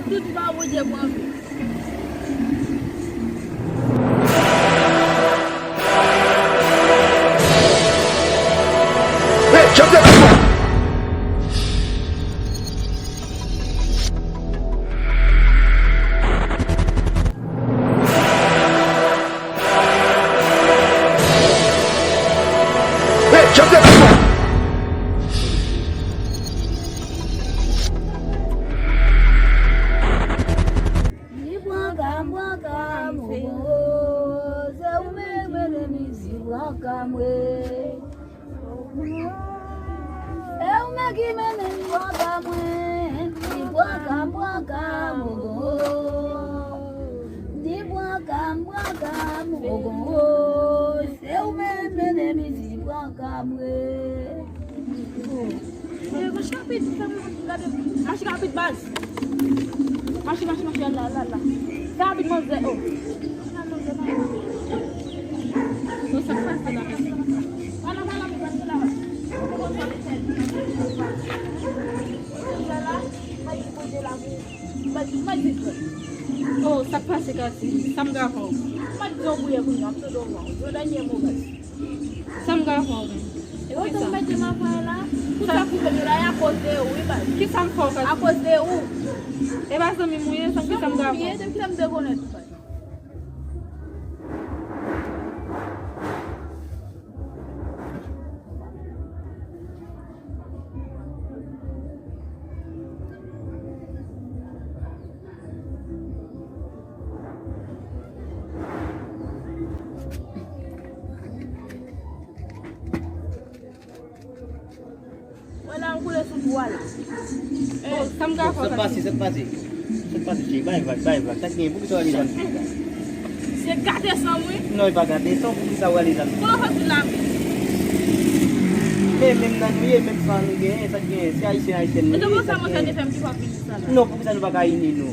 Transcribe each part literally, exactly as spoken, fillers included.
Tout pa Bondye pran. Ni bwaka m, bwaka m, oh, oh, oh. Se ou menm ki mennen mizik bwaka m, wi. Se ou menm ki mennen bwaka m, wi. Ni bwaka m, bwaka m, oh, oh, oh. Ni bwaka m, bwaka m, oh, oh, oh. Se ou menm ki mennen mizik bwaka m, wi. Mache rapid, fè m gade. Mache rapid, baz. Mache, mache, mache, al la, al la, al la. Fè rapid, manzè, oh. Al la, manzè, al la. Oh, sa k pase la? Al la, al la, al la. Oh, sa k pase, Kati? Sa m ka fè w? Mwen di w bouye kounye a, m tou do w. Yo dènye mo, baz. Sa m ka fè w menm? E otan m mete m afè la, tout sa k rive m yo la, e akoz de ou, wi, baz. Ki sa m fè w, Kati? Akoz de ou. E pa zanmi m ou ye, sa, ki sa m ka fè w? Zanmi m ou ye, depi lè m te konnen ou, baz. Mwen la, m koule sou twa la. Oh, sa m ka fè w, Kati? Sa k pase, sa k pase? Sa k pase, cheri? Bay vag, bay vag. Sa k gen? Poukisa w ale zanmi konsa? Se gate san m, wi. Non, e pa gate san, poukisa w ale zanmi? Kòman w fè di la? Men, menm nan nou ye, menm san nou genyen, sa k genyen? Se ayisyen, ayisyèn nou ye, sa k genyen? E se pou sa, monchè, te fè m ki pa vin di sa la. Non, poukisa nou pa ka ini nou?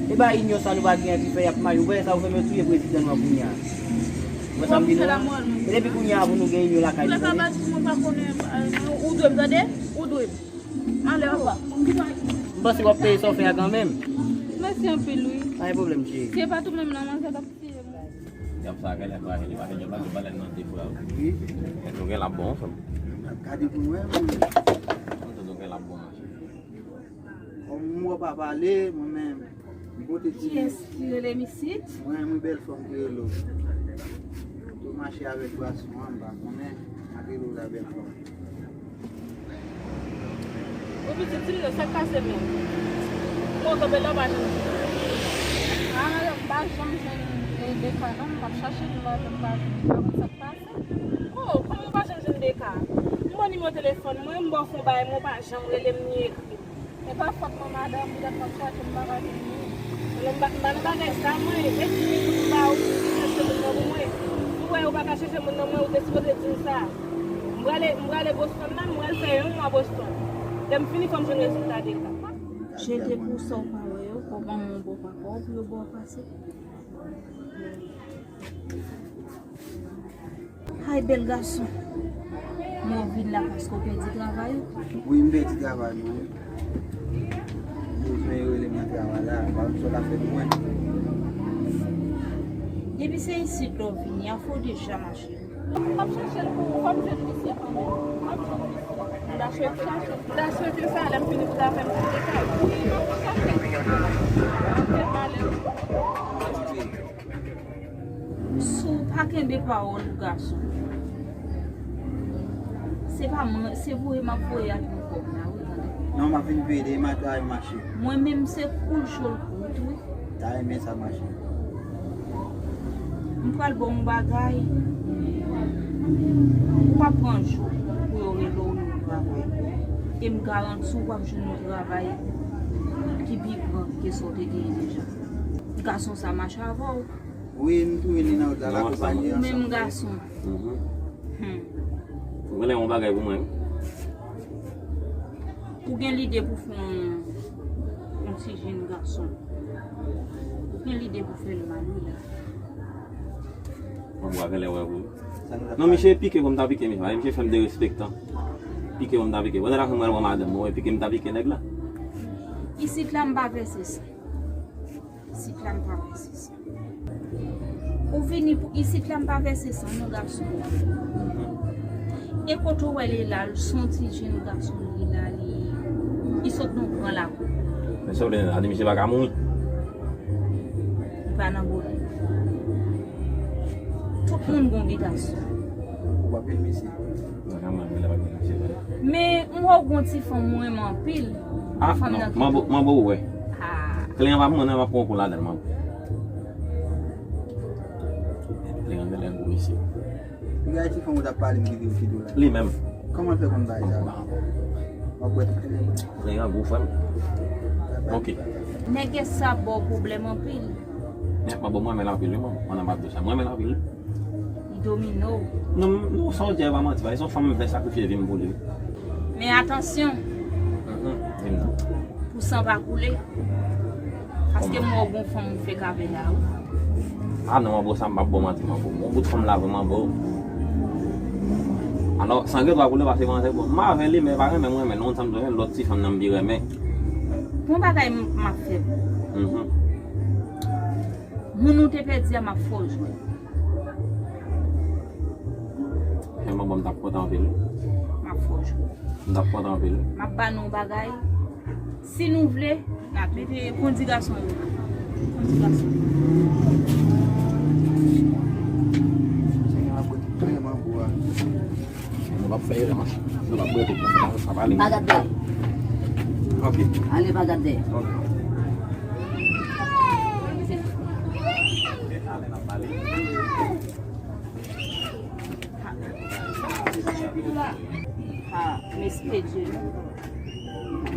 E ba inyon sa nou pa genyen ki fè y ap mache. Ou wè sa, ou fè m yo touye prezidan nou an kounye a. Ou wè sa m di nou an? E depi kounye a pou nou gen inyon lakay nou, tande? Ou dwe m, tande? Ou dwe m. Anlè, anba. M panse w ap peye sa w fè a kanmenm. Mèsi anpil, wi. Pa gen pwoblèm, cheri. Si e pa t ou menm nan, manzè t ap tiye m. Djab sa genlè pa, li pa gen djab la, li pa lè nan de bra, wi. Wi. Èske nou gen l ap bon ansanm? N ap gade pou n wè, wi. M tande nou gen l ap bon, manzè. Kòm m wè w pa pale, mwen menm, m pote ti... Kiyès ki rele m isit? Mwen, mwen bèl fanm ki rele w. Ou mache avèk gason an, m pa konnen, m ap rele w la bèl fanm. Ou pitit, di m non, sa k pase menm? Mwen kanpe la, w pa janm vini. Ah, m pa janm jwenn, eh, Beka non, m ap chache l, m pa janm pa jwenn, m pa konn sa k pase. Oh, kòman w pa janm jwenn Beka? M ba w nimewo telefòn mwen, m ba w fon bagay mwen, w pa janm rele m ni ekri m. E pa fòt mwen, madanm, poutèt m ap chache m pa ka jwenn li. Non, m pa, m pa nan bagay sa, mwen. E ti minit m ba ou, ou di se moun nan pou mwen. Si w wè ou pa ka chèche moun nan mwen, ou te sipoze di m sa. M prale, m prale Boston la, m pral fè yon mwa Boston. Lè m fini, fò m jwenn rezilta Beka. Jete pou sa w pa wè yo, kòman w bon papa w pou yo ba w pase. Ay, bèl gason. Men w vin la paske w pèdi travay ou? Wi, m pèdi travay mwen. Bezwen yo rele m nan travay la, pa konn sa w ta fè pou mwen. Depi se isit lè w vini, afè w deja mache. M ap chache l pou ou, fò m jwenn misye kanmenm. M ap jwenn misye. M ta swete, m ta swete sa, lè m fini pou ta fè m kite kay. Wi, m ap chache l. Fè malè. Si w pa kenbe pawòl ou, gason, se pa mwen, se voye m ap voye ak yon kòb la, wi, tande. Non, m ap vin pede, m a travay mache. Mwen menm, se kou l cho l kout, wi. Ta renmen sa mache. M pral ba w yon bagay. Ou p ap pran jou pou yo rele w yon travay. E m garanti w, w ap jwenn yon travay ki pi gran ke sa w te genyen deja. Gason sa mache avè w. Wi, m tounen nan wout la, l akonpaye ansanm. Ou menm gason. Mhm. Hmm. Ou genlè yon bagay pou mwen, wi. Ou gen lide pou fè yon, yon ti jenn gason. Ou gen lide pou fè l mal, wi, la. Mwen, mwen genlè wè, wi. Non, misye pike pou m ta pike, misye. Misye fè m derespektan. Pike pou m ta pike. Wè, la, mwen wè madanm mwen, pike m ta pike nèg la. Isit la, m pa vèse san. Isit la, m pa vèse san. Ou vini pou isit la, m pa vèse san non, gason. E kote w wè li la, l se yon ti jenn gason li la, li, li sot nan gran lakou. Men sa w vle di, misye pa ka mouri? Li pa nan bonè. Tout moun gon obligasyon. Ou pa pil mesye. Men m wè w gon ti fanm ou renmen anpil. Ah, fanm non, nan ki manbo, manbo, wè. Ah. Kliyan pa mwen, nan, m ap pran kou ladan l, manbo. Kliyan genlè gwo mesye. Li gen ti fanm ou t ap pale m ki di w ki dou la. Li menm. Kòman l fè konn bagay sa? W ap wè tout kliyan. Kliyan gwo frè m. Ok. Nèg sa ba w pwoblèm anpil. Nèg manbo mwen renmen l anpil, wi, manbo. Mwen nan m ap di w sa. Mwen renmen l anpil, wi. Li domine w. Non, non, sa w di a pa manti, pa. Se yon fanm m fè sakrifye vi m pou li. Men atansyon. Mhm. Di m non. Pou san pa koule. Paske m wè w gon fanm ou fèk avè la, wi. Ah non, manbo, sa m p ap ba w manti, manbo. Yon bout fanm la vrèman ba w. Alò, san gen dwa koule, paske vrèman se bon. M avè li, men pa renmen m renmen l. Yon sa m di w, lòt ti fanm nan m pi renmen. Bon bagay m, m ap fè pou ou. Mhm. Moun ou te pèdi a, m ap fè w jwenn. Vrèman, bon, m t ap kontan anpil. M ap fè w jwenn. M t ap kontan anpil. M ap ba nou yon bagay. Si nou vle, n ap mete kondigason yo la. Kondigason. Senyè, m ap bwè tout klè mango a. Nou p ap fè erè, non. Nou p ap bwè tout. Sa va ale. Pa gad dèyè. Ok. Ale, pa gad dèyè. Ok. Ha, m espere.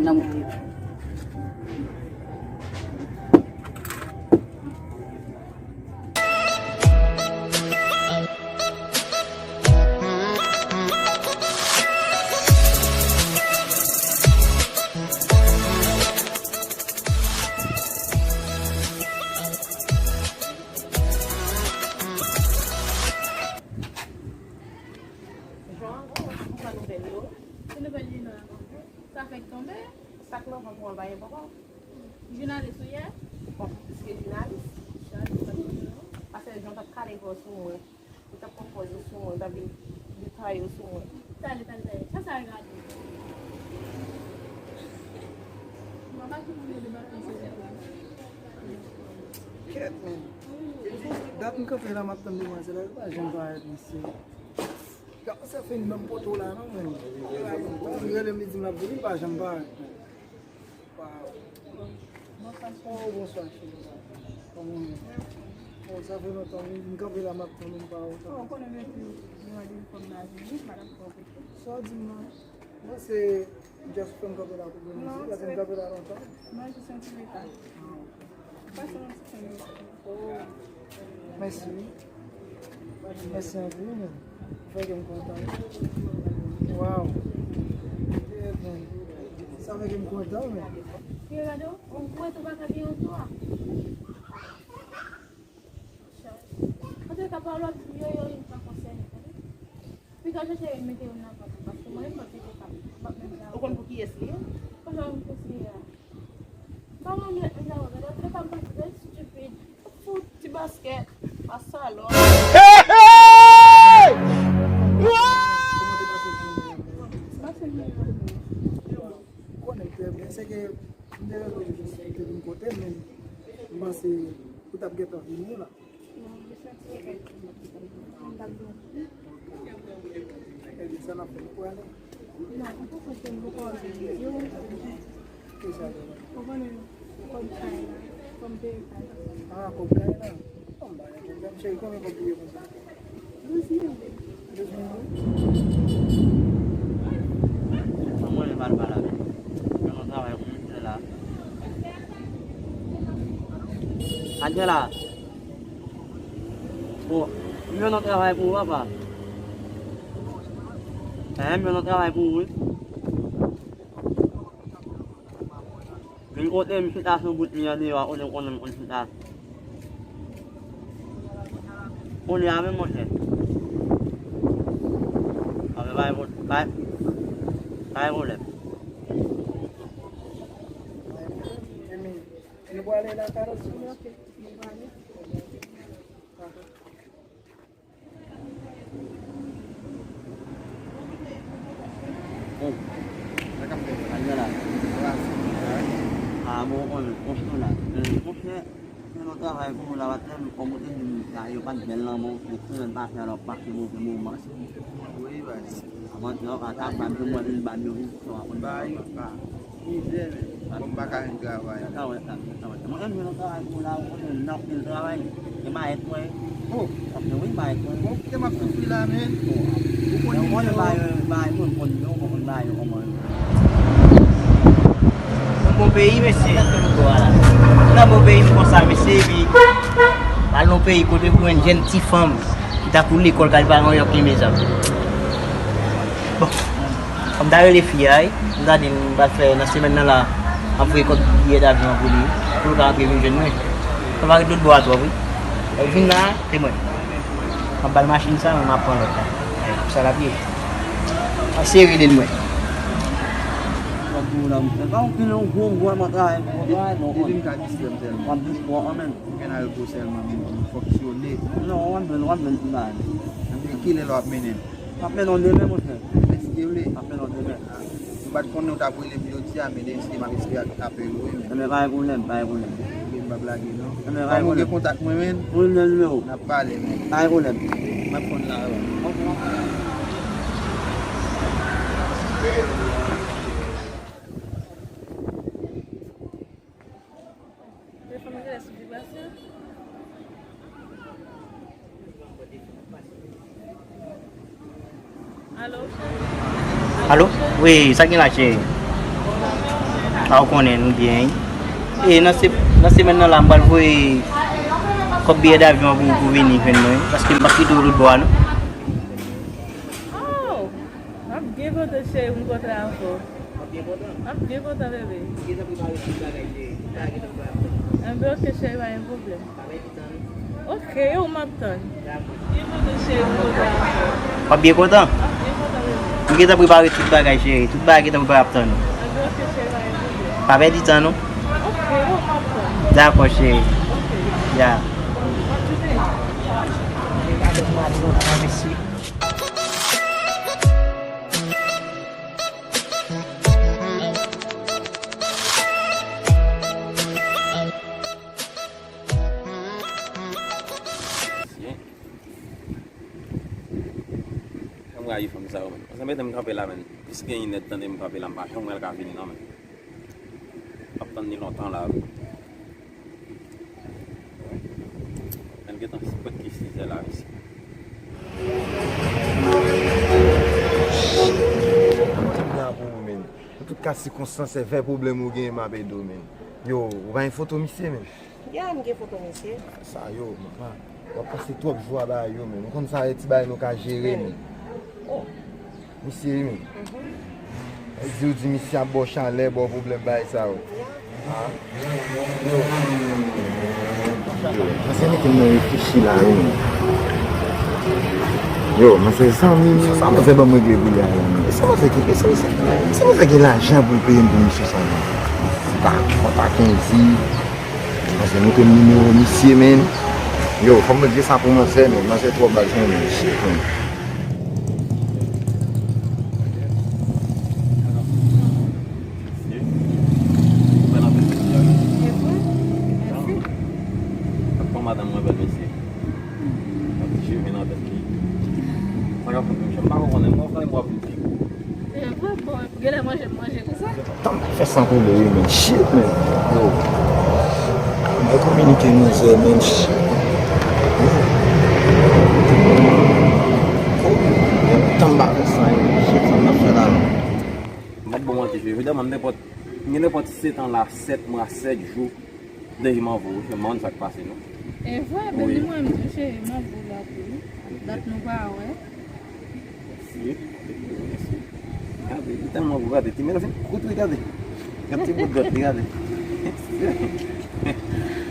Nan. Jan, ou pran nouvèl yo? Ki nouvèl li nan? Sa fèk tonbe? Sa k nan vant ou an pa gen poko? Jounalis ou ye? Bon, piske jounalis. Jounalis pa t konn non. Paske jan w t ap kale vò sou mwen, ou t ap pran pòz yo sou mwen, ou t ap vin detay yo sou mwen. Tale, tale, tale. Sa, sa regade. Mwen pa ki moun yo debake sou mwen. Kèt, men. Dat m kanpe la, m ap tann demwazèl la, li pa janm parèt, mesye. Sa fè n menm poto la, non, men. Li rele m, li di m l ap vini, li pa janm parèt, men. Waw. Oh, bonswa, cheri. Kòman w ye? Oh, sa fè lontan, wi. M kanpe la, m ap tann ou, m pa wè w. Oh, ou konnen depi nou randevou fò m nan vini, madanm fò okipe. Sa w di m nan? Mwen se just fè m kanpe la pou mwen, paske m kanpe la lontan. Non, jis yon ti reta. Pase yon ti fen. Oh. Mèsi, wi. Mèsi anpil, men. Ou fè ke m kontan. Waw. Ebyen, sa fè ke m kontan, men. Yo, gade, ou kwè tou pa ka gen yon tou a. Antoulèka, pawòl w ap di m yo, yo, yo pa konsène, tande. Piga chèche mete youn nan vant ou, paske mwen menm m ap mete pa m, m ap mete la. Ou konn pou kiyès li ye? Konn pou kiyès li ye a? M pa konn mèt menm nan vant, antoulèka m pa t trè stupid. Fout ti baskèt, pa salòp. Hey, hey! Ou konnen trè byen, se ke m te rele w jis pou te vin kote m, men m panse ou t ap gentan vini la. Ebyen, sa n ap fè, nou prale? Non, ou konprann ke m poko òganize w. Kisa deja? Ou konnen kòb kay la, fò m peye kay la. Ah, kòb kay la. Bon, m pa gen pwoblèm, cheri, konbyen kòb ou ye konsa? Douz mil. Douz mil goud? Mwen, mwen, pa l pale avè m. Mwen nan travay pou misye la. Angela. Bon, m jwenn yon travay pou ou, papa. Enhen, m jwenn yon travay pou ou, wi. Vin kote m chita sou bout mi an deyò a, kote m konnen m konn chita. Kounye a menm, monchè. Anben, pa gen pwob-, pa, pa gen pwoblèm. Ou prale la, Carlos? Ok, nou prale. Bon, sa k ap fèt? Sa k gen la? Ah, bon, on, on, on la. Euh, monchè, fè yon travay pou nou la, patnè, nou kòm ou te di m, sa yo pa t bèl nan men w, men semèn pase a, l ap pase move moman. Wi, baz. Avan, non, ata ban yo, mwen vin ban yo, vin fè yon ba yo, ba. Mizè, men. Bon, m pa ka jwenn travay. Sa ka wè sa, sa ka wè sa. Mwen, m jwenn yon travay pou la, ou konnen, nan pil travay. E mayèt mwen. Oh. Wi, mayèt mwen. Bon, kite m ap soufri la, men. Ou konn yo, ba yo, ba yo, konn yo, konn ba yo, kòman yo. Nan bon peyi, mesye. Nan bon peyi, m konsa, mesye, epi al nan peyi kote pou jwenn jèn ti fanm ki ta pou lekòl, kay pa yon yòk ki mezanmi. Bon, kòm ta rele fi a, wi, m ta di m pral fè nan semèn nan la, m ap voye kòb biyè davyon an pou li, pou l ka antre vin jwenn mwen. Sa pa ret lòt bò a twòp, wi. Lè l vin la, se mwen. M ap ba l machin sa, men m ap pran lòt la. Sa l ap ye. A seri li l mwen. Depi m ka distrè m sèlman. M ap distrè an menm. Ou gen al gwo sèlman, men fòksyone. Non, w ap jwenn, w ap jwenn ti bagay. Ebyen, kilè l w ap mennen m? M ap mennen w demen, monchè. Demen, si Dye vle. M ap mennen w demen. M pa t konnen w t ap rele m jodi a, men demen, si Dye, m ap espere ak apèl ou, wi, men. Ebyen, pa gen pwoblèm, pa gen pwoblèm. Ebyen, m p ap lage, non. Ebyen, pa gen pwoblèm. Ou gen kontak mwen, men? Wi, m gen nimewo w. N ap pale, men. Pa gen pwoblèm. M ap konn la, wi. Ok. Telefòn mwen genlè sou vibrasyon. Alo? Alo? Wi, sa gen la, cheri? A, ou konnen nou byen, wi. E nan se-, nan semèn nan la, m pral voye kòb biyè davyon an pou, pou vini jwenn mwen, paske m p ap kite w lòt bò a, non. Oh! M ap byen kontan, cheri, pou m kontre avè w. W ap byen kontan? M ap byen kontan, bebe. M gentan prepare tout bagay, cheri. Tout bagay gentan prepare ap tann ou. Enben, oke, cheri, pa gen pwoblèm. Pa pèdi tan, non. Oke, e ou m ap tann. Dakò. Byen kontan, cheri, pou m kontre avè w. W ap byen kontan? M ap byen kontan, bebe. M gentan prepare tout bagay, cheri. Tout bagay gentan prepare ap tann ou. Enben, oke, cheri, pa gen pwoblèm. Pa pèdi tan, non. Oke, e ou m ap tann. Dakò, cheri. Oke. Ya. Bòn jounen. Gade mwa de lontan, mesye. Janm rayi fanm sa yo, men. Sa mete m kanpe la, men. Plis gen inèdtan de m kanpe la, m pa janm wè l ka vini, non, men. M ap tann li lontan la, wi. Men gentan prèske sizè la, mesye. Mwen la pou ou, men. Nan tout ka sikonstans, se fè pwoblèm ou genyen, m ap ede w, men. Yo, ou pa gen foto misye, men? Ya, m gen foto misye. Sa yo, manman. W ap pase twòp jou a bagay yo, men. Ou konn sa, e ti bagay nou ka jere, men. Oh. Misye, men. Mhm. Di ou di misye ap ba w chalè, ba w pwoblèm bagay sa yo. Ah. Yo. Yo, manzè mete m nan reflechi la, wi, men. Yo, manzè zanmi m, sa manzè ban m regle pou li a la, men. E sa manzè ki, e sa, e sa, e sa manzè gen lajan pou l peye m pou misye sa, men. Kontak, kontak Kendy. Manzè mete m nimewo misye, men. Yo, fò m regle sa pou manzè, men. Manzè twò baz, men, men. Shit, men. Ou fè nan fèt jodi a, wi. E vre? Mèsi. Ak pran madanm mwen bèl mesye. Ak ti cheve nan tèt li. Sa k ap fèt menm jan? M pa konprann, mwen, mwen, mwen ap vin pi gwo. E vre, bon, genlè manje, m manje konsa. Tann m pa fè san koule, wi, men. Shit, men. Yo. Mwen kominike nou zè, men. Shit. Tann m pa fè san, wi. Shit, sa m ap fè la, men. M ap ba w manti, cheri. Evidaman, m nenpòt, m gen nenpòt sèt an la, sèt mwa, sèt jou, depi m anvo w, wi. M pa konn sa k pase, non. E vre, wi. Beni mwen, m di w, cheri, m anvo w la tou, wi. Dat nou pa wè. Mèsi, mèsi. Gade, li tèlman gwo, gade, ti men l fin kout, wi, gade. Gade ti bout dwèt li, gade.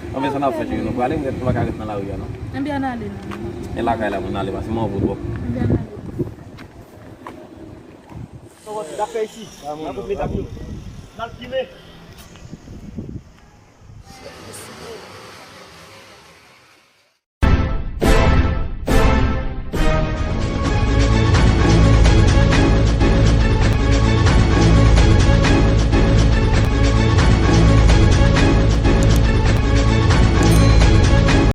Anben, sa n ap fè, cheri, nou prale, nou pa ka ret nan lari a, non. Ebyen, ann ale, non. E lakay la pou n ale, paske m anvo w twòp. Ebyen, ann ale. Sa w ap fè isi? N ap met ak nou. N al fime.